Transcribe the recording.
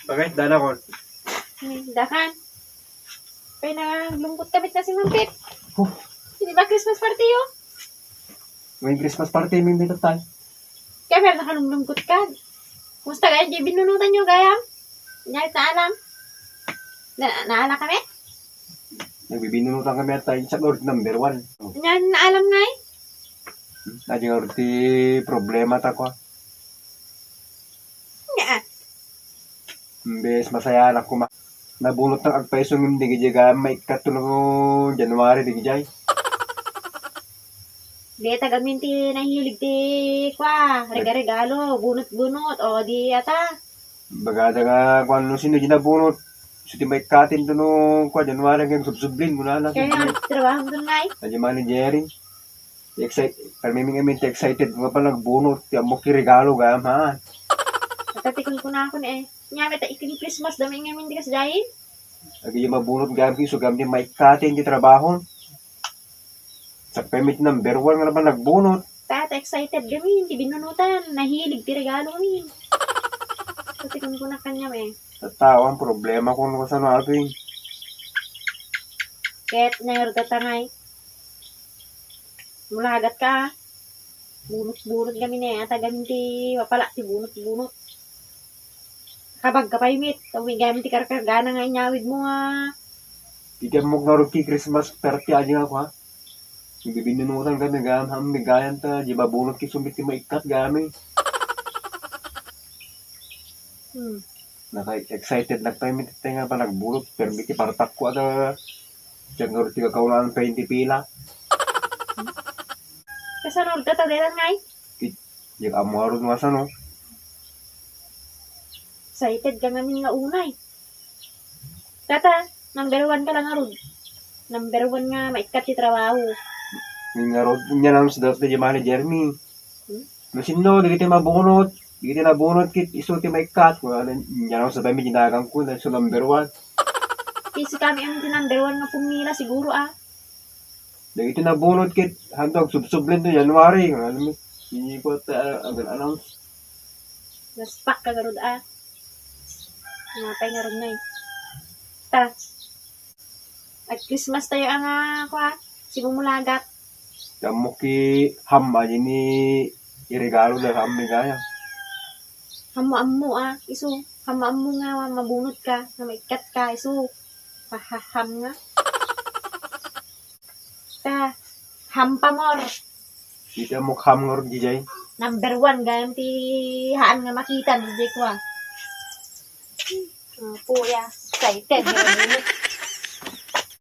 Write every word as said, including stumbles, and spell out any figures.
Bagay, danakon. Dakan. Kay naglungkot kami na si Mampit. Oh. Hindi ba Christmas party yun? May Christmas party, may imbita tayo. Kaya meron nakalunglungkot ka. Kumusta kaya di binunutan nyo, gayam? Hindi na alam. Na, naala kami? Nagbibinunutan kami at tayo sa Lord number one. Hindi na alam nga eh. Hmm? Adi nga ti problema ta ko. Nga. Imbes masaya na kuma. Nabunot ng agpaiso ngem di gayam maikkat no January di gayam. Di ta gamin ti nahilig ti kwa, rega-regalo, bunot-bunot, o di ata. Bagada nga kung ano sino di nabunot. So ti maikkatin to no kwa January ngem subsublin mo na na. Kaya nga, trabaho mo doon, Nay. Adi managering. Excite, permi mi ngamin ti excited nga pa nagbunot, ti ammok ti regalo gayam, ha? Natatikon ko na ako ni eh. Nya, may ta iting Christmas, dami ngamin di kas dayin. Agi mabunot gayam, isu gayam di maikkatin ti trabaho. Sa permi ti number one nga naman nagbunot. Tata, excited gamin, ti binunutan, nahilig ti regalo gamin. Natatikon ko na kanya, eh. Sa tao, ang problema kung ano kasano ato, eh. Ket, nayarga ta nga, eh. Mulagat ka. Bunot-bunot gamin eh. Ata gamin ti mapala ti bunot-bunot. Kabag ka pay met. Tawi gamin ti karkargana nga inyawid mo nga. Iti ammok nga rugki Christmas party aja nga kwa. Bibinnunutan ka na gayam, ham, ni gayam ta, di mabunot ki sumit ti maikkat gayam eh. Hmm. Naka-excited na pay met ti nga pa nagbunot, permi ti partak ko ada. Diyan nga ti kakaunahan pa ti pila. Kasano ta tadelan ngay? Diyan amo arod nga sano. Excited ka ngamin nga unay. Tata, number one ka lang arod. Number one nga maikkat ti trabaho. Nga arod, nya lang sa dapat di manager mi. Hmm? No sino, di kita mabunot. Di kita nabunot kit isu ti maikkat. Wala na, nya lang sabay mi ginagang ko na isu number one. Kasi kami ang ti number one nga pumila siguro, ah. Dagiti nabunot ket, hanto agsubsublen to January, nga alam mo, hindi ko ta, ah, agan announce. Naspak ka garud, ah. Napay ngarud na eh. Ta. Ag-Christmas tayo ang, ah, kwa, simumulagat. Ammok ti ham, ayan ni iregalo da ham ni gaya. Hammo-ammo, ah, isu. Hammo-ammo nga mabunot ka, nga maikkat ka, isu. Pahaham nga. Ta, hampamor. Kita mo ham nga ron, Jijay. Number one, gayam ti haan nga makita, Jijay ko, ah. Ah, puya, excited.